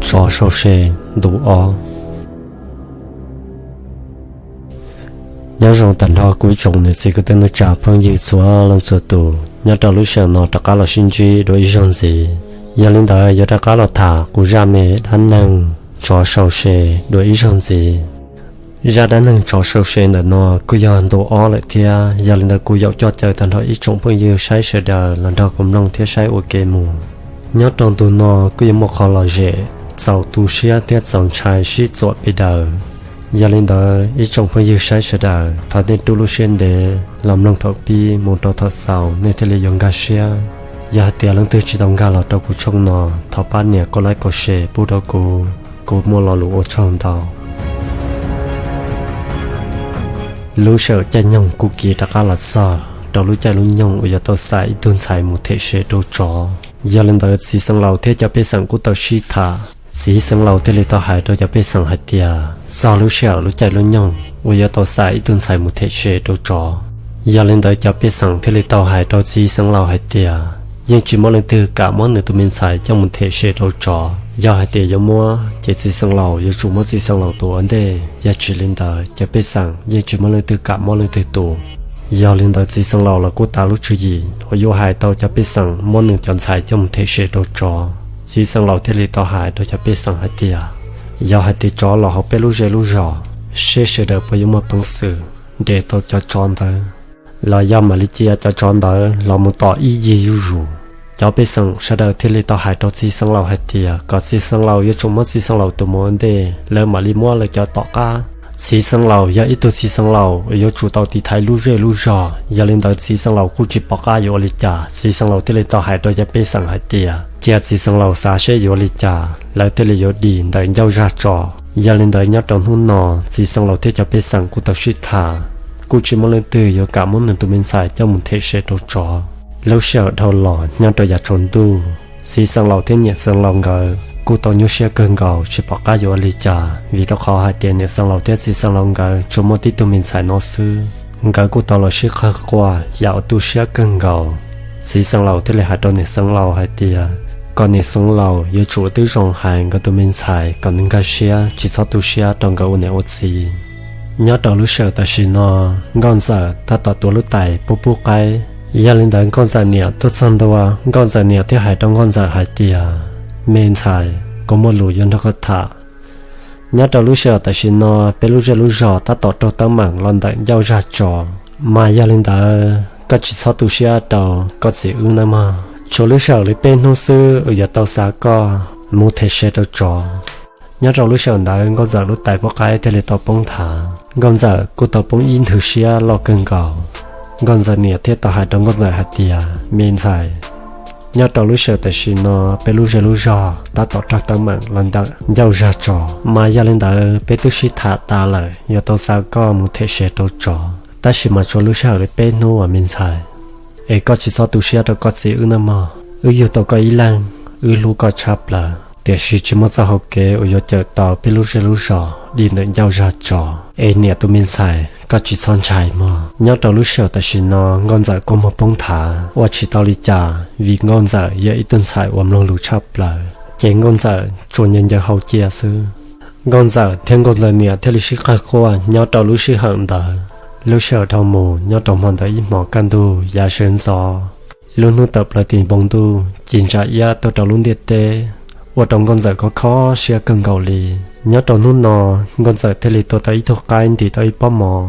Tsov sau se ntu ob. Nyob zoo tag nrho kuv ib tsoom niam txiv kwv tij neej tsa phooj ywg txhua leej txhua tus. Nyob rau lub sij hawm no rov qab los sib ntsib dua ib zaug ntxiv, yog li ntawd yuav rov qab los tham kuv zaj me dab neeg tsov sau se dua ib zaug ntxiv. Zaj dab neeg tsov sau se ntawm no kuj yog ntu ob lawm thiab, yog li ntawd kuv yaum coj caw tag nrho ib tsoom phooj ywg saib sawv daws los nrog kuv mloog thiab saib ua ke mus. Nyob rau ntu no kuj yuav muaj qhov lom zem, txaus tu siab thiab txaus ntshai sib txuam pes daws. Yog li ntawd ib tsoom phooj ywg saib sawv daws thov nej rub lub siab ntev los mloog thaum pib mus rau thaum xaus nej thiaj li yuav nkag siab. Yog hais tias leej twg tsis tau nkag los rau kuv tshooj no, thov pab nias kom like kom share pub rau kuv, kuv muaj lo lus ua tsaug ntau. Lub sij hawm caij nyoog kuj kiv rov qab los txog rau lub caij lub nyoog uas yuav tau xa ib tug ntxhais mus them se rau tsov. Yog li ntawd txiv xeev laus thiab cov pej xeem kuj tau sib tham. Txiv xeev laus thiaj li tau hais rau cov pej xeem hais tias txog lub sij hawm lub caij lub nyoog uas yuav tau xa ib tug ntxhais mus them se rau tsov. Yog li ntawd cov pej xeem thiaj li tau hais rau txiv xeev laus hais tias yeej tsis muaj leej twg kam muab nws tus me ntxhais coj mus them se rau tsov. Yog hais tias yuav muab ces txiv xeev laus yuav tsum muab txiv xeev laus tus ua ntej, yog tsis li ntawd cov pej xeem yeej tsis muaj leej twg kam muab leej twg tus. Yog li ntawd txiv xeev laus los kuj tas lub tswv yim uas yuav hais tau cov pej xeem muab nws cov ntxhais coj mus them se rau tsov. Txiv xeev laus thiaj li tau hais rau cov pej xeem hais tias yog hais tias tsov los hauv peb lub zej lub zos, seb sawv daws puas yuav muaj peev xwm ntes tau cov tsov ntawd, los yog mam li cia cov tsov ntawd los mus tom ib yig zuj zus. Cov pej xeem sawv daws thiaj li tau hais rau txiv xeev laus hais tias kom txiv xeev laus yuav tsum muab txiv xeev laus tus mus ua ntej, lawv mam li muab lawv cov tom qab. Txiv xeev laus yog ib tug txiv xeev laus yuav tsum tau tiv thaiv lub zej lub zog, yog li ntawd txiv xeev laus kuj tsis pom qab yuav ua li cas. Txiv xeev laus thiaj li tau hais rau cov pej xeem hais tias cia txiv xeev laus xav seb yuav ua li cas, lawv thiaj li yuav dim ntawm ncauj zaj tsov. Yog li ntawd nyob rau hnub no txiv xeev laus thiab cov pej xeem kuj tau sib tham, kuj tsis muaj leej twg yuav kam muab nws tus me ntxhais coj mus them se rau tsov. Lub sij hawm dhau los nyob rau yav tsaus ntuj, txiv xeev laus thiab niam xeev laus nkawd kuj tau nyuaj siab kawg nkaus tsis pom qab yuav ua li cas, vim rau qhov hais tias niam xeev laus thiab txiv xeev laus nkawd tsuas muaj tib tug me ntxhais no xwb. Nkawd kuj tau los sib qawg quaj yam uas tu siab kawg nkaus. Txiv xeev laus thiaj li hais rau niam xeev laus hais tias kom niam xeev laus yuav tsum twb zoo hais nkawd tus me ntxhais kom nws nkag siab tsis txhob tu siab rau nkawd ua niam ua txiv. Nyob rau lub sij hawm tam sim no, nkauj ntxawm tab tom tuav lub tais pub pub qaib. Yog li ntawd nkauj ntxawm niam tuaj txog ntua, nkauj ntxawm niam thiaj hais rau nkauj ntxawm hais tias me ntxhais, kuv muaj lus yuav nrog koj tham. Nyob rau lub sij hawm tam sim no peb lub zej lub zog tab tom raug teeb meem los ntawm ncauj zaj tsov, mas yog li ntawd koj tsis txhob tu siab rau koj txiv wb nawb mog. Tshuav lub sij hawm li peb hnub xwb uas yuav tau xa koj mus them se rau tsov. Nyob rau lub sij hawm ntawd nkauj ntxawm lub tais pub qaib thiaj li tau poob nthav, nkauj ntxawm kuj tau poob ib nthwv siab loj kawg nkaus. Nkauj ntxawm niam thiaj tau hais rau nkauj ntxawm hais tias me ntxhais, nyob rau lub sij hawm tam sim no peb lub zej lub zog tab tom raug teeb meem los ntawm ncauj zaj tsov, mas yog li ntawd peb twb sib tham tas lawm yuav tau xa koj mus them se rau tsov, tab sis mas tshuav lub sij hawm li peb hnub uas me ntxhais, es koj tsis txhob tu siab rau koj txiv wb nawb mog. Wb yug tau koj ib leeg, wb hlub koj tshaj plaws, tiam sis tsis muaj txoj hau kev uas yuav cawm tau peb lub zej lub zog dim ntawm ncauj zaj tsov. Es niam tus me ntxhais, koj tsis txhob ntshai mog. Nyob rau lub sij hawm tam sim no nkauj ntxawm kua muag poob nthav ua tsis tau li cas vim nkauj ntxawm yog ib tug ntxhais uas mloog lus tshaj plaws, ces nkauj ntxawm tsuas ncaws ncaws hau cia xwb. Nkauj ntxawm thiab nkauj ntxawm niam thiaj li sib qawg quaj nyob rau lub sij hawm ntawd. Lub sij hawm dhau mus nyob rau hmo ntawd ib hmos kaj ntug yav sawv ntxov, lub hnub tawm plaws tim npoo ntuj ci ntsa iab tuaj rau lub ntiaj teb, ua rau nkauj ntxawm khov kho siab kawg nkaus li. Nyob rau hnub no, nkauj ntxawm thiaj li tua tau ib tug qaib ntim tau ib pob mov.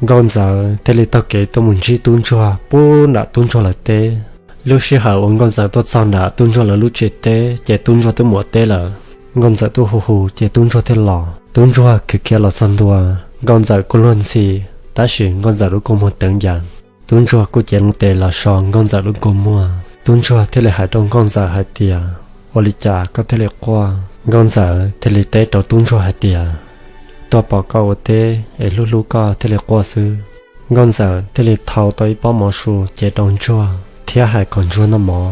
Nkauj ntxawm thiaj li taug kev tuaj mus ntsib tub ntsuag pub nram tub ntsuag lawv teb. Lub sij hawm uas nkauj ntxawm tuaj txog nram tub ntsuag lawv lub tsev teb ces tub ntsuag twb mus ua teb lawm. Nkauj ntxawm tuaj hu hu ces tub ntsuag thiaj los. Tub ntsuag khiav khiav los txog ntua, nkauj ntxawm kuj luag ntxhi, tab sis nkauj ntxawm lub kua muag teev yas. Tub ntsuag kuj cev loo tes los so nkauj ntxawm lub kua muag. Tub ntsuag thiaj li hais rau nkauj ntxawm hais tias ua li cas koj thiaj li quaj? Nkauj ntxawm thiaj li teb rau tub ntsuag hais tias tuaj pom koj ua teb es hlub hlub koj thiaj li quaj xwb. Nkauj ntxawm thiaj li thau tau ib pob mov su cev rau ntsuag thiab hais kom ntsuag noj mov.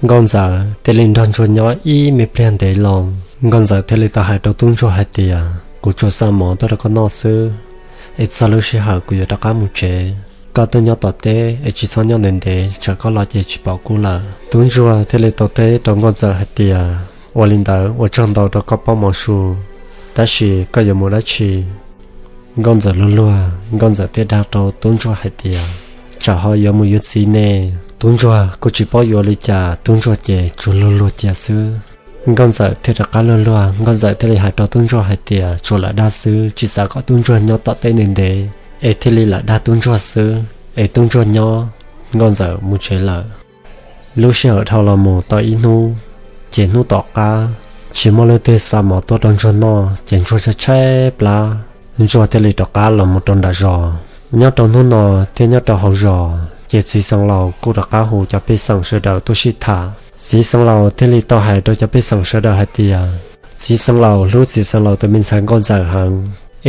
Nkauj ntxawm thiaj li nrog ntsuag nyob ib me pliag ntev loo. Nkauj ntxawm thiaj li tau hais rau tub ntsuag hais tias kuv tsuas xa mov tuaj rau koj noj xwb, es txog lub sij hawm kuv yuav rov qab mus tsev. Koj tuaj nyob tom teb es tsis txhob nyob ntev ntev tsam koj los ces tsis pom kuv lawm. Tub ntsuag thiaj li tau teb rau nkauj ntxawm hais tias Ua li ntawd ua tsaug ntau rau koj paub mov su, tab sis koj yuav mus dab tsi? Nkauj Ntxawm luag luag, Nkauj Ntxawm thiaj dag rau tub ntsuag hais tias, tsam ho yuav mus yuav txiv ne. Tub ntsuag kuj tsis paub yuav li cas, tub ntsuag ces tsuas luag luag cia xwb. Nkauj Ntxawm thiaj rov qab luag luag, Nkauj Ntxawm thiaj li hais rau tub ntsuag hais tias, tsuas lam dag xwb, tsis xav kom tub ntsuag nyob tom teb ntev ntev, es thiaj li lam dag tub ntsuag xwb, es tub ntsuag nyob, Nkauj Ntxawm mus tsev lawm. Lub sij hawm dhau los mus tau ib hnub, ces hnub tom qab tsis muaj leej twg xa mov tuaj rau ntsuag noj, ces ntsuag tshaib tshaib plab, ntsuag thiaj li rov qab los mus rau nram zos. Nyob rau hnub no thiab nyob rau hauv zos ces txiv xeev laus kuj rov qab hu cov pej xeem sawv daws tuaj sib tham. Txiv xeev laus thiaj li tau hais rau cov pej xeem sawv daws hais tias, txiv xeev laus hlub txiv xeev laus tus me ntxhais Nkauj Ntxawm heev,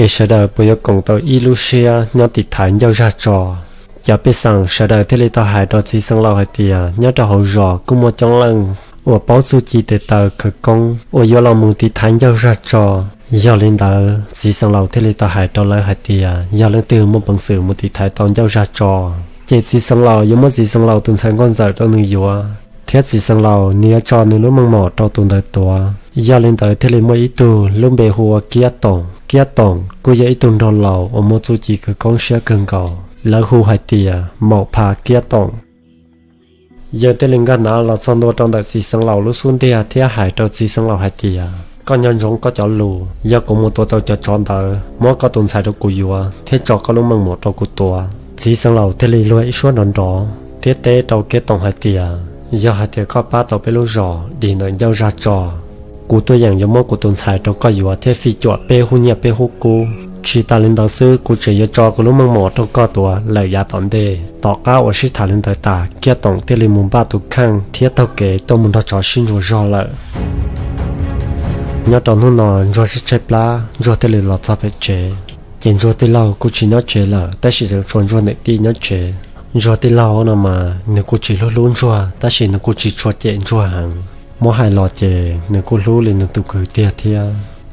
es sawv daws puas yuav koom tau ib lub siab nyob tiv thaiv ncauj zaj tso? Cov pej xeem sawv daws thiaj li tau hais rau txiv xeev laus hais tias, nyob rau hauv zos kuj muaj coob leej uas paub txuj ci tes taw khawv koob uas yuav los mus tiv thaiv ncauj zaj tso. Yog li ntawd txiv xeev laus thiaj li tau hais rau lawv hais tias, yog leej twg muaj peev xwm mus tiv thaiv tau ncauj zaj tso, ces txiv xeev laus yuav muab txiv xeev laus tus ntxhais Nkauj Ntxawm rau nws yuav, thiab txiv xeev laus nws yuav tso nws lub meej mom rau tus ntawd tuav. Yog li ntawd thiaj li muaj ib tug lub npe hu ua Kiab Toom. Kiab Toom kuj yog ib tug nraug laus uas muaj txuj ci khawv koob siab kawg nkaus, lawv hu hais tias Maum Pha Kiab Toom. Yawg thiaj li nkag nav los txog ntua rau ntawm txiv xeev laus lub xub ntiag thiab hais rau txiv xeev laus hais tias, koj nco ntsoov koj cov lus, yog kuv mus tua tau cov tsov ntawd, muab koj tus ntxhais rau kuv yuav thiab tso koj lub meej mom rau kuv tuav. Txiv xeev laus thiaj li luag ib suab nrov nrov thiab teb rau Kiab Toom hais tias, yog hais tias koj pab tau peb lub zos dim ntawm ncauj zaj tso, kuv tuaj yeem yuav muab kuv tus ntxhais rau koj yuav thiab fij cuam peb hub nyiaj peb hub kub. Tsis tas li ntawd xwb, kuv tseem yuav tso kuv lub meej mom rau koj tuav lawm yav tom ntej. Tom qab uas sib tham li ntawd tas, Kiab Toom thiaj li mus npaj tus kheej thiab taug kev tuaj mus nrog tsov sib ntsuas zog lawm. Nyob rau hnub no ntsuag tshaib tshaib plab, ntsuag thiaj li los txog pem tsev. Ces ntsuag tij laug kuj tsis nyob tsev lawm, tab sis tseem tshuav ntsuag niam tij nyob tsev. Ntsuag tij laug no mas nws kuj tsis hlub hlub ntsuag, tab sis nws kuj tsis tshua cem ntsuag heev. Muab hais los ces nws kuj hlub li nws tus kwv tiag thiab,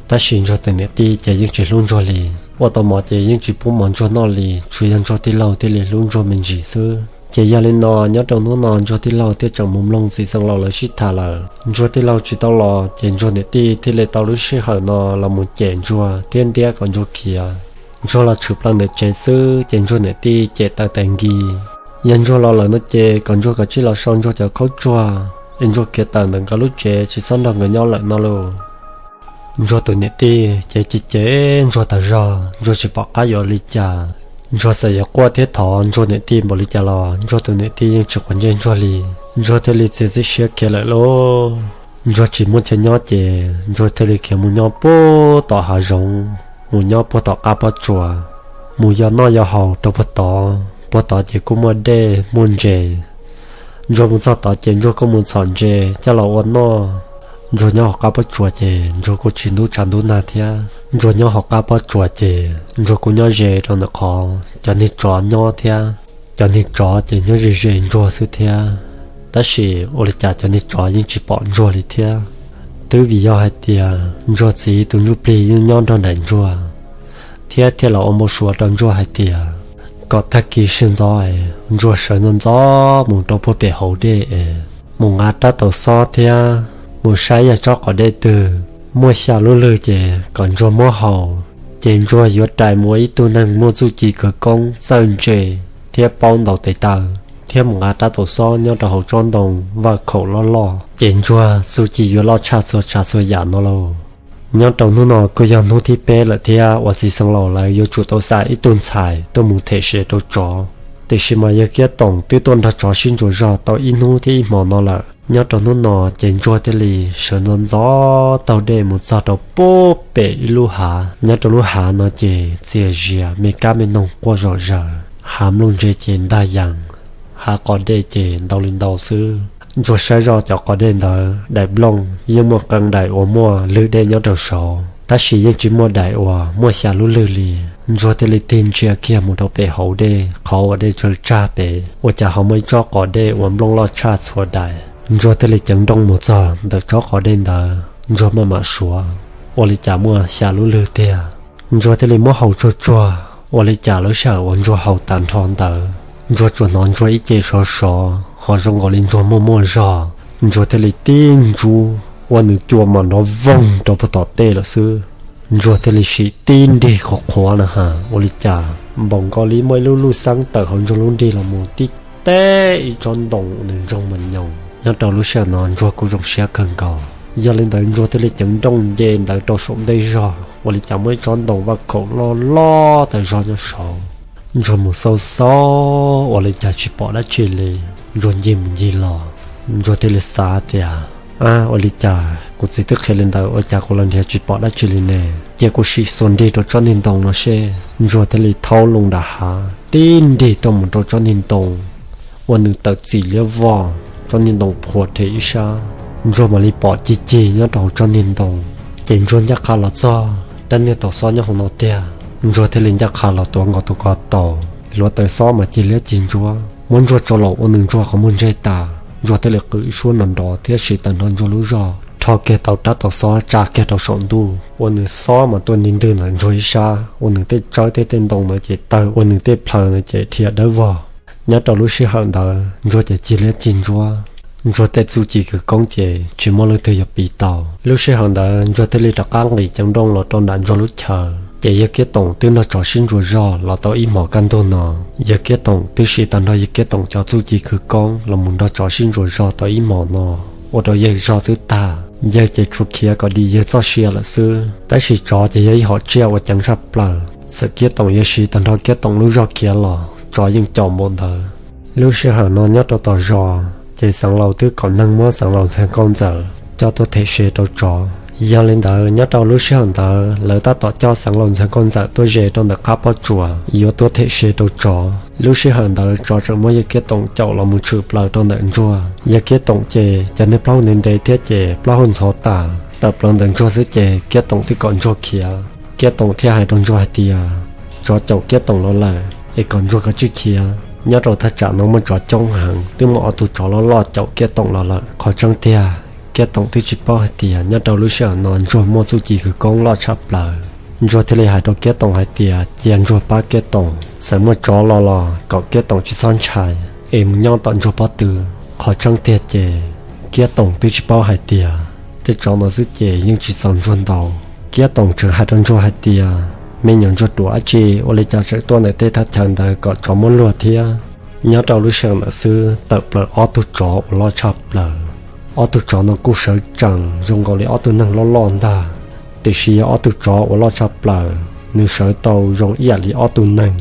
tab sis ntsuag tus niam tij ces yeej tsis hlub ntsuag li. Ua tau mov ces yeej tsis pub mov ntsuag noj li, tsuas yog ntsuag tij laug thiaj li hlub ntsuag me ntsis xwb. Ces yog li no nyob rau hnub no ntsuag tij laug thiaj tseem mus mloog txiv xeev laus lawv sib tham lawm. Ntsuag tij laug tsis tau los ces ntsuag niam tij thiaj li tau lub sij hawm no los mus cem ntsuag thiab ntiab kom ntsuag khiav. Ntsuag los tshwm plaws ntawm tsev xwb ces ntsuag niam tij cem taw tais nkis. Yog ntsuag los lawm no ces kom ntsuag kav tsij los sau ntsuag cov khaub tsuag es ntsuag khiav tawm ntawm nkawd lub tsev tsis txhob nrog nkawd nyob lawm no lauj. Ntsuag tus niam tij ces cem cem ntsuag tas zog, ntsuag tsis pom qab yuav li cas. Ntsuag txawm yuav quaj thiab thov ntsuag niam tij npaum li cas los ntsuag tus niam tij yeej tsis quav ntsej ntsuag li. Ntsuag thiaj li txiav txim siab khiav lawm lauj. Ntsuag tsis muaj chaw nyob ces ntsuag thiaj li khiav mus nyob puag tom hav zoov, mus nyob puag tom qab pob tsuas, mus yos noj yos haus rau puag tod. Puag tod ces kuj muaj dej muaj ntses. Ntsuag mus txog tod ces ntsuag kuj mus txhom ntses coj los ua noj. Ntsuag nyob hauv qab pob tsuas ces ntsuag kuj tsis ntub tshav ntub nag thiab. Ntsuag nyob hauv qab pob tsuas ces ntsuag kuj nyob ze rau ntawm qhov cov niag tsov nyob thiab. Cov niag tsov ces nyob ze ze ntsuag xwb thiab, tab sis ua li cas cov niag tsov yeej tsis pom ntsuag li thiab. Twb vim yog hais tias ntsuag txiv tus ntsuj plig yeej nyob nrog nraim ntsuag, thiab thiaj los ua npau suav rau ntsuag hais tias kom tag kis sawv ntxov ntsuag sawv ntxov ntxov mus rau puag pem hauv dej es mus nqa rab taus xob thiab mus saib yog tsob qos dej twg muaj xya lub lwg ces kom ntsuag muab haus, ces ntsuag yuav rais mus ua ib tug neeg muaj txuj ci khawv koob txawj ntse thiab paub ntaus tes taw, thiab mus nqa rab taus xob nyob rau hauv tsob ntoo vaj khaum loj loj, ces ntsuag txuj ci yuav loj tshaj txhua tsav txhua yam no lauj. Nyob rau hnub no kuj yog hnub thib peb lawm thiab uas txiv xeev laus lawv yuav tsum tau xa ib tug ntxhais tuaj mus them sev rau tsov, tiam sis mas yawg Kiab Toom twb tuaj nrog tsov sib ntsuas zog tau ib hnub thiab ib hmo no lawm. Nyob rau hnub no ces ntsuag thiaj li sawv ntxov ntxov taug dej mus txog rau puag pem ib lub hav. Nyob rau lub hav no ces txias zias me kab me noog quaj zom zaws, hav nplooj ntse ces ntag yees, hav qos dej ces ntau li ntau xwb. Ntsuag saib zoj cov qos dej ntawd daim nplooj yeej muaj qee daim uas muaj lwg dej nyob rau saud, tab sis yeej tsis muaj daim uas muaj xya lub lwg li. Ntsuag thiaj li tig ntsia kiag mus rau pem hauv dej qhov uas dej tsawg tsag pem, ua cas ho muaj ib tsob qos dej uas nplooj loj tshaj txhua daim. Ntsuag thiaj li ceev nrooj mus txog ntawm tsob qos dej ntawd, ntsuag maj mam suav, ua li cas muaj xya lub lwg tiag. Ntsuag thiaj li muab haus tsuag tsuag, ua li cas lub sij hawm uas ntsuag haus tas nrho ntawd, ntsuag tsuas hnov ntsuag ib ce sov sov ho zoo nkaus li ntsuag muaj muaj zog. Ntsuag thiaj li tib ntsub ua nws cua mas nrov voog rau puag tom tej lawm xwb. Ntsuag thiaj li sim tib nrig qhuav qhuav na has ua li cas npaum nkaus li muaj ib lub luj xeeb tawm hauv Ntsuag lub nrig los mus tib teb ib tsob ntoo uas nws ntsoog mas nyoos. Nyob rau lub sij hawm no Ntsuag kuj zoo siab kawg nkaus, yog li ntawd Ntsuag thiaj li ceev nrooj nce ntawd rau saum ntej zog ua li cas muaj ib tsob ntoo vaj khaum loj loj tas zog nyob saud. Ntsuag mus xauj xauj ua li cas tsis pom dab tsi li. Ntsuag ncig mus ncig los, Ntsuag thiaj li xav tias, ab, ua li cas kuv txiv twb qhia li ntawd ua cas kuv los nrhiav tsis pom dab tsi li ne? Cia kuv sim xuas nrig rau tsob niag ntoo no seb. Ntsuag thiaj li thaub loo nram hav tib nrig tuaj mus rau tsob niag ntoo uas nws tawm txim liab vog, tsob niag ntoo phuam rhe ib sab. Ntsuag mam li pom cig cig nyob rau hauv tsob niag ntoo, ces Ntsuag ncaj qha los txog dab niag tau xob nyob hauv no tiag. Ntsuag thiaj li ncaj qha los tuav nkaus tus ko taw, hluav taws xob mas cig liab cig ntsuab muab Ntsuag tso laum ua nws ntsuag qhov muag ntseg tas. Ntsuag thiaj li qw ib suab nrov nrov thiab siv tag nrho Ntsuag lub zog rho kiag tau rab tau xob tsa kiag rau saum ntuj ua nws xob mas tuaj nti ntwg ntawm Ntsuag ib sab, ua nws tej tsawb thiab tej ntoo ntawd ces tawg, ua nws tej plhaws ntawd ces dhia dawb vog. Nyob rau lub sij hawm ntawd Ntsuag ces cig liab cig ntsuab, Ntsuag tej txuj ci khawv koob ces tsis muaj leej twg yuav piv tau. Lub sij hawm ntawd Ntsuag thiaj li rov qab nqis ceev nrooj los rau nram Ntsuag lub chaw, ces yawg Kiab Toom twb nrog tsov sib ntsuas zog los tau ib hmos kaj ntug no. Yawg Kiab Toom twb siv tag nrho yawg Kiab Toom cov txuj ci khawv koob los mus nrog tsov sib ntsuas zog tau ib hmos no, ua rau yawg zog twb tag. Yawg ces tsuas khiav kom dim yawg txoj sia lawm xwb, tab sis tsov ces yog ib hom tsiaj uas ceev tshaj plaws, txawm Kiab Toom yuav siv tag nrho Kiab Toom lub zog khiav los tsov yeej caum npaum ntawd. Lub sij hawm no nyob rau tom zos ces Xeev Laus twb kom neeg muab Xeev Laus ntxhais Nkauj Ntxawm coj tuaj them se rau tsov. Yog li ntawd nyob rau lub sij hawm ntawd lawv tab tom coj Xeev Laus ntxhais Nkauj Ntxawm tuaj ze rau ntawm qab pob tsuas yuav tuaj them se rau tsov. Lub sij hawm ntawd tsov tseem muab yawg Kiab Toom caum los mus tshwm plaws rau ntawm Ntsuag. Yawg Kiab Toom ces cov niag plaub hau ntev ntev thiab ces plaub hau ntxhov tas tawm plaws ntawm Ntsuag xwb ces Kiab Toom twb kom Ntsuag khiav. Kiab Toom thiaj hais rau Ntsuag hais tias, tsov caum Kiab Toom los lawm es kom Ntsuag kav tsij khiav. Nyob rau thaj tsam no muaj tsov coob heev, twb muaj ob tug tsov loj loj caum Kiab Toom los lawm. Qhov tseeb tiag, Kiab Toom twb tsis paub hais tias nyob rau lub sij hawm no Ntsuag muaj txuj ci khawv koob loj tshaj plaws. Ntsuag thiaj li hais rau Kiab Toom hais tias cia Ntsuag pab Kiab Toom, txawm muaj tsov los los kom Kiab Toom tsis txhob ntshai es mus nyob tom Ntsuag pob tw. Qhov tseeb tiag ces Kiab Toom twb tsis paub hais tias tej tsov no xwb ces yeej tsis txaus Ntsuag ntaus. Kiab Toom tseem hais rau Ntsuag hais tias, me nyuam ntsuag ruam dab tsi ua li cas tseem tuaj ntawm tej thaj chaw ntawd kom tsov muab luag thiab. Nyob rau lub sij hawm ntawd xwb tawm plaws ob tug tsov uas loj tshaj plaws. Ob tug tsov no kuj sawv tsees zoo nkaus li ob tug neeg loj loj ntag, tiam sis yog ob tug tsov uas loj tshaj plaws, nws sawv tau zoo ib yam li ob tug neeg.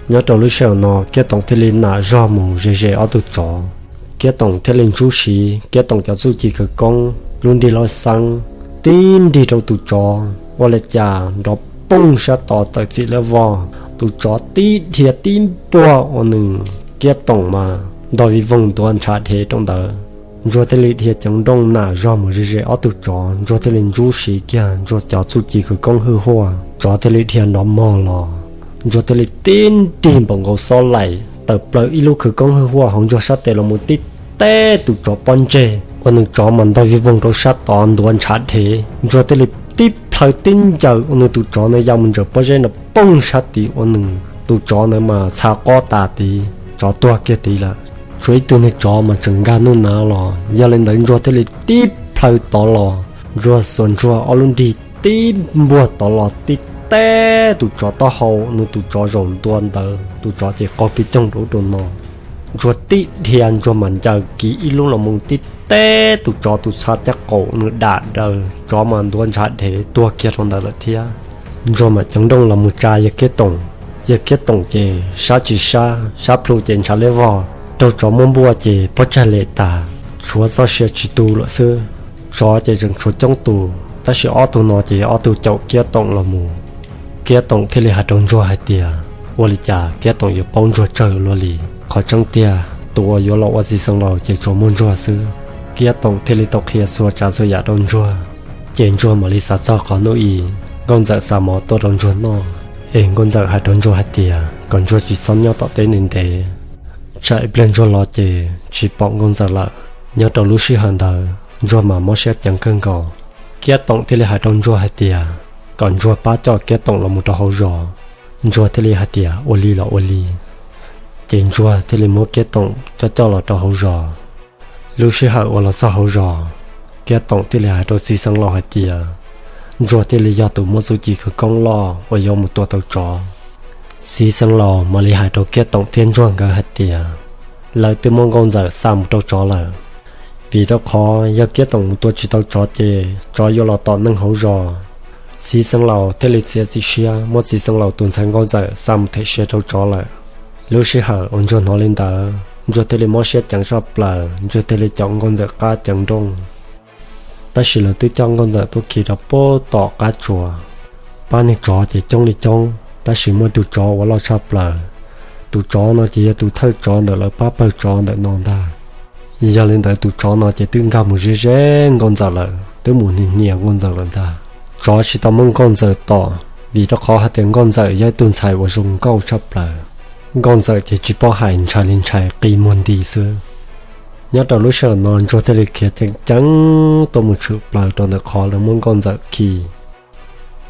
Nyob rau lub sij hawm no Kiab Toom thiaj li nam zog mus ze ze ob tug tsov. Kiab Toom thiaj li ntsub siv Kiab Toom cov txuj ci khawv koob, lub nrig loj xeeb, tib nrig rau tus tsov ua li cas nrov poog sab tod tawm txim liab vog. Tus tsov tib dhia tib npuag ua nws Kiab Toom mas ntog vij voog ntuav ntshav dhev rau ntawd. Ntsuag thiaj li dhia ceev nrooj nam zog mus ze ze ob tug tsov, Ntsuag thiaj li ntsub siv kiag Ntsuag cov txuj ci khawv koob hwj huaj, tsov thiaj li dhia nrov mog los. Ntsuag thiaj li tib nrig npaum nkaus xob laim tawm plaws ib lub khawv koob hwj huaj hauv Ntsuag sab tes los mus tib teb tus tsov pob ntseg ua nws tsov mas ntog vij voog rau sab tod ntuav ntshav dhev. Ntsuag thiaj li tib plhaw tib ncaws ua nws tus tsov ntawd ya mus ntsaws pob zeb nrov poog sab tid ua nws tus tsov ntawd mas txha qob tas tid, tsov tuag kiag tid lawm. Tshuav ib tug niag tsov mas tseem nkag nuj nav los, yog li ntawd Ntsuag thiaj li tib plhaw tod los, Ntsuag xuas Ntsuag ob lub nrig tib npuag tod los tib teb tus tsov taub hau, nws tus tsov zaum ntua ntawd, tus tsov ces qaug plig coog rau ub rau no. Ntsuag tib dhia Ntsuag mam ncaws kiv ib lub los mus tib teb tus tsov tus txha caj qaum nws dam daws, tsov mas ntuav ntshav dhev tuag kiag rau ntawd lawm thiab. Ntsuag mam ceev nrooj los mus tsa yawg Kiab Toom. Yawg Kiab Toom ces sab tsis sab, sab plhu ces ntshav liab vog, raug tsov muab npuaj ces pob tsag lem tas, tshuav txoj sia tsis tu lawm xwb. Tsov ces tseem tshuav coob tus, tab sis ob tug no ces yog ob tug caum Kiab Toom los mus. Kiab Toom thiaj li hais rau Ntsuag hais tias, ua li cas Kiab Toom yuav paub Ntsuag tsawg luaj li? Qhov tseeb tiag tus uas yuav los ua txiv xeev laus ces tsuas muaj Ntsuag xwb. Kiab Toom thiaj li tau qhia txhua tsav txhua yam rau Ntsuag, ces Ntsuag mam li xav txog qhov hnub i Nkauj Ntxawm xa mov tuaj rau Ntsuag noj, es Nkauj Ntxawm hais rau Ntsuag hais tias kom Ntsuag tsis txhob nyob tom teb ntev ntev, tsam ib pliag Ntsuag los ces tsis pom Nkauj Ntxawm lawm. Nyob rau lub sij hawm ntawd Ntsuag mas mob siab ceev kawg nkaus. Kiab Toom thiaj li hais rau Ntsuag hais tias kom Ntsuag pab coj Kiab Toom los mus rau hauv zos. Ntsuag thiaj li hais tias ua li los ua li. Ces Ntsuag thiaj li muab Kiab Toom coj coj los rau hauv zos. Lub sij hawm uas los txog hauv zos, Kiab Toom thiaj li hais rau Txiv Xeev Laus hais tias Ntsuag thiaj li yog tus muaj txuj ci khawv koob loj uas yuav mus tua tau tsov. Txiv Xeev Laus mam li hais rau Kiab Toom thiab Ntsuag nkawd hais tias lawv twb muab Nkauj Ntxawm xa mus rau tsov lawm, vim rau qhov yog Kiab Toom mus tua tsis tau tsov ces tsov yuav los tom neeg hauv zos. Txiv Xeev Laus thiaj li txiav txim siab muab Txiv Xeev Laus tus ntxhais Nkauj Ntxawm xa mus them sia rau tsov lawm. Lub sij hawm uas Ntsuag hnov li ntawd, Ntsuag thiaj li mob siab ceev tshaj plaws, Ntsuag thiaj li caum Nkauj Ntxawm qab ceev nrooj. Tab sis lawv twb coj Nkauj Ntxawm tuaj khi rau pem tom qab tsuas. Pab neeg tsov ces coob li coob, tab sis muaj tus tsov uas loj tshaj plaws. Tus tsov no ces yog tus thawj tsov ntawm lawv pab pawg tsov ntawm no ntag. Yog li ntawd tus tsov no ces twb nkag mus ze ze Nkauj Ntxawm lawm, twb mus hnia hnia Nkauj Ntxawm lawm ntag. Tsov tsis tau muab Nkauj Ntxawm tom, vim rau qhov hais tias Nkauj Ntxawm yog ib tug ntxhais uas zoo nkauj tshaj plaws. Nkauj Ntxawm ces tsis paub hais, ntshai li ntshai qi muag nti xwb. Nyob rau lub sij hawm no Ntsuag thiaj li khiav ceev ceev tuaj mus tshwm plaws rau ntawm qhov lawv muab Nkauj Ntxawm khi.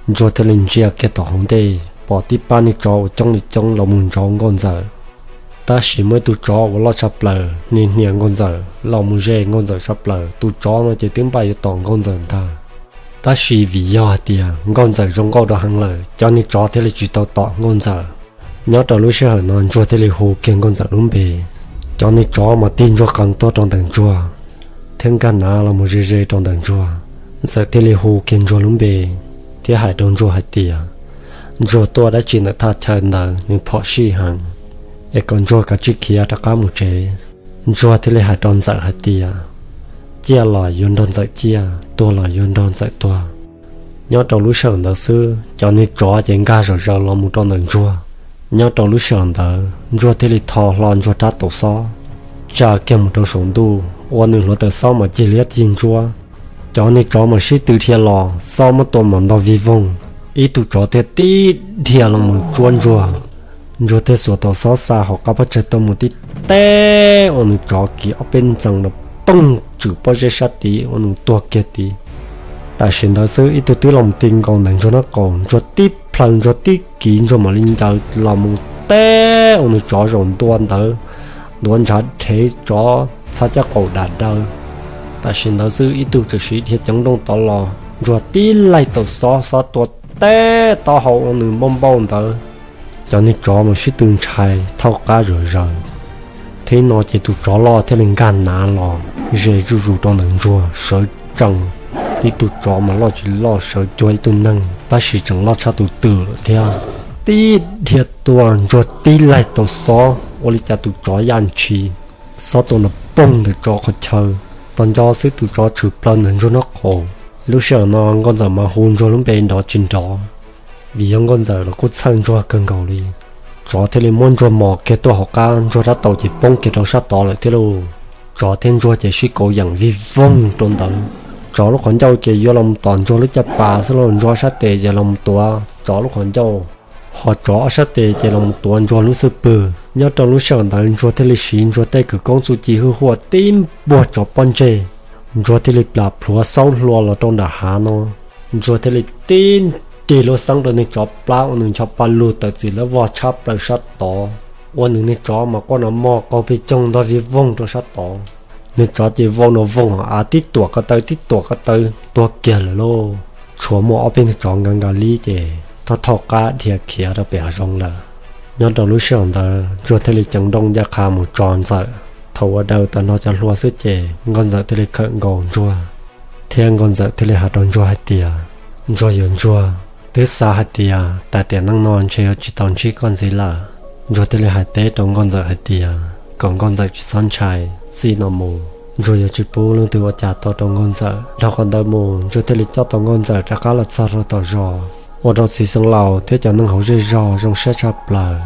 Ntsuag thiaj li ntsia kiag tom hauv ntej pom tib pab neeg tsov uas coob li coob los mus ntsauv Nkauj Ntxawm. Tab sis muaj ib tug tsov uas loj tshaj plaws hnia hnia Nkauj Ntxawm los mus ze Nkauj Ntxawm tshaj plaws. Tus tsov no ces twb npaj yuav tom Nkauj Ntxawm ntag. Tab sis vim yog hais tias Nkauj Ntxawm zoo nkauj rau heev lawm, cov neeg tsov thiaj li tsis tau tom Nkauj Ntxawm. Nyob rau lub sij hawm no Ntsuag thiaj li hu kiag Nkauj Ntxawm lub npe. Cov neeg tsov mas tig ntsuag qees tuaj rau ntawm Ntsuag thiab nkag nav los mus ze ze rau ntawm Ntsuag. Ntxawm thiaj li hu kiag Ntsuag lub npe thiab hais rau Ntsuag hais tias Ntsuag tuaj dab tsi ntawm thaj chaw ntawd, nws phom sij heev, es kom Ntsuag kav tsij khiav rov qab mus tsev. Ntsuag thiaj li hais rau Ntxawm hais tias ciaj los yuav nrog Ntxawm ciaj, tuag los yuav nrog Ntxawm tuag. Nyob rau lub sij hawm ntawd xwb cov neeg tsov ces nkag zom zaws los mus rau ntawm Ntsuag. Nyob rau lub sij hawm ntawd Ntsuag thiaj li tho hlo Ntsuag rab taus xob tsa kiag mus rau saum ntuj, ua nws hluav taws xob mas cig liab cig ntsuab. Cov neeg tsov mas sib tw dhia los, xob muab tua mas ntog vij voog. Ib tug tsov thiaj tib dhia los mus tsuab Ntsuag. Ntsuag thiaj xuas taus xob xa hauv qab pob tsaig tuaj mus tib teb ua nws tsov kiv ob peb ntxees los poog tswm pob zeb sab tid ua nws tuag kiag tid. Tam sim ntawd xwb ib tug twb los mus ti nkaus ntawm Ntsuag nraub qaum, Ntsuag tib plhaw, Ntsuag tib kiv, Ntsuag mam li ncaws los mus teb ua nws tsov zaum ntua ntawd, ntuav ntshav dhev tsov txhab caj qaum dam daw. Tam sim ntawd xwb ib tug txawm siv dhia ceev nrooj tod los, Ntsuag tib laig taus xob, xob tua teb taub hau ua nws npauj npauj ntawd. Cov neeg tsov mas sib tw ntshai thauj qab zom zaws. Thib no ces tus tsov loj thiaj li nkag nav los ze zuj zus rau ntawm Ntsuag sawv tsees. Ib tug tsov mas loj tsis loj sawv cuag ib tug neeg tab sis tseem loj tshaj tus twm lawm thiab. Tib dhia tua, Ntsuag tib laig taus xob ua li cas tus tsov yaj ntshis, xob tua nrov poog ntawm tsov qhov chaw. Tos nco xwb tus tsov tshwm plaws ntawm Ntsuag nraub qaum. Lub sij hawm no Nkauj Ntxawm mas hu Ntsuag lub npe nrov tsis nrov, vim yog Nkauj Ntxawm los kuj txhawj Ntsuag kawg nkaus li. Tsov thiaj li muab Ntsuag mos kiag tuaj hauv qab, Ntsuag rab taus ces poob kiag rau sab tod lawm thiab lauj. Tsov thiab Ntsuag ces sib kauv yeem vij voog rau ntawd. Tsov lub qhov ncauj ces yuav los tom Ntsuag lub caj pas xwb lauj, Ntsuag sab tes ces los tuav tsov lub qhov ncauj, ho tsov ob sab tes ces los tuav Ntsuag lub xub pwg. Nyob rau lub sij hawm ntawd Ntsuag thiaj li siv Ntsuag tej kwv koob txuj ci hwj huaj tib npuaj tsov pob ntseg. Ntsuag thiaj li plam plhuav xaub hlua los rau nram hav no. Ntsuag thiaj li tib nrig lub xeeb rau neeg tsov plab ua nws ncho pa lug tawm txim lawv vog tshab plaws sab tod, ua nws neeg tsov mas quaj nrov mog qaug pig coog ntog vij voog rau sab tod. Neeg tsov ces vau nrov voog hos av tib tuam ko taw tib tuam ko taw tuag kiag lawm lauj. Tshuav muaj ob peb neeg tsov nkav nkav li ces thauj thauj qab dhia khiav rau pem hav zoov lawm. Nyob rau lub sij hawm ntawd Ntsuag thiaj li ceev nrooj ncaj qha mus tso Ntxawm. Thaum uas daws tau nrog cov hlua xwb ces Nkauj Ntxawm thiaj li khawm nkaus Ntsuag, thiab Nkauj Ntxawm thiaj li hais rau Ntsuag hais tias, Ntsuag yuav Ntsuag, twb xav hais tias tas tiam neej no ntshe yuav tsis tau ntsib koj ntxiv lawm. Ntsuag thiaj li hais teb rau Nkauj Ntxawm hais tias kom Nkauj Ntxawm tsis txhob ntshai, txij no mus Ntsuag yuav tsis pub leej twg ua cas tau rau Nkauj Ntxawm. Dhau qhov ntawd mus Ntsuag thiaj li coj tau Nkauj Ntxawm rov qab los txog rau tom zos, ua rau Txiv Xeev Laus thiab cov neeg hauv zej zog zoo siab tshaj plaws.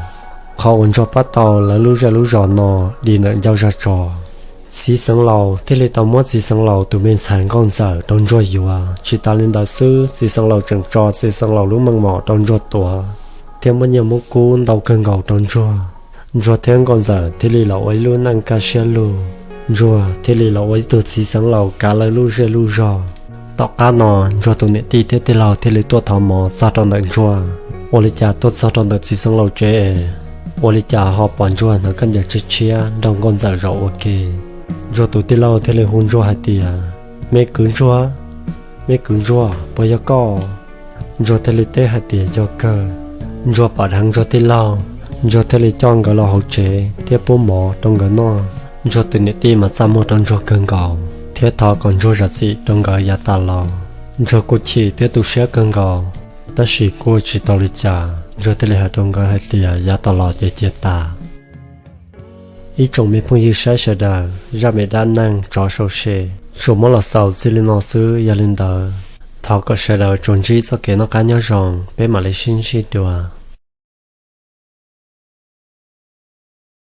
Qhov uas Ntsuag pab tau lawv lub zej lub zos no dim ntawm ncauj zog tso. Txiv Xeev Laus thiaj li tau muab Txiv Xeev Laus tus me ntxhais Nkauj Ntxawm rau Ntsuag yuav. Tsis tas li ntawd xwb, Txiv Xeev Laus tseem tso Txiv Xeev Laus lub meej mom rau Ntsuag tuav, thiab muab nyiaj muab kub ntau kawg nkaus rau Ntsuag. Ntsuag thiab Nkauj Ntxawm thiaj li los ua ib lub neej kaj siab lug. Ntsuag thiaj li los ua ib tug Txiv Xeev Laus kav lawv lub zej lub zog. Tom qab no Ntsuag tus niam tij thiab tij laug thiaj li tuaj thov mov txog rau ntawm Ntsuag, ua li cas tuaj txog rau ntawm Txiv Xeev Laus tsev es ua li cas ho pom Ntsuag hnav khaub ncaws tshiab tshiab nrog Nkauj Ntxawm zaum ua ke. Ntsuag tus tij laug thiaj li hu Ntsuag hais tias, Me kwv Ntsuag, me kwv Ntsuag, puas yog koj? Ntsuag thiaj li teb hais tias yog kawg. Ntsuag pom dheev Ntsuag tij laug, Ntsuag thiaj li coj nkawd los hauv tsev thiab pub mov rau nkawd noj. Ntsuag tus niam tij mas txaj muag rau Ntsuag kawg nkaus thiab thov kom Ntsuag zam txim rau nkawd yav tas los. Ntsuag kuj chim thiab tu siab kawg nkaus, tab sis kuj tsis tau li cas, Ntsuag thiaj li hais rau nkawd hais tias yav tas los ces cia tas. Ib tsoom me phooj ywg saib sawv daws, zaj me dab neeg tsov sau se tsuas muab los xaus txij li no xwb. Yog li ntawd, thov kom sawv daws tsuas ntsib txoj kev noj qab nyob zoo, peb mam li sib ntsib dua.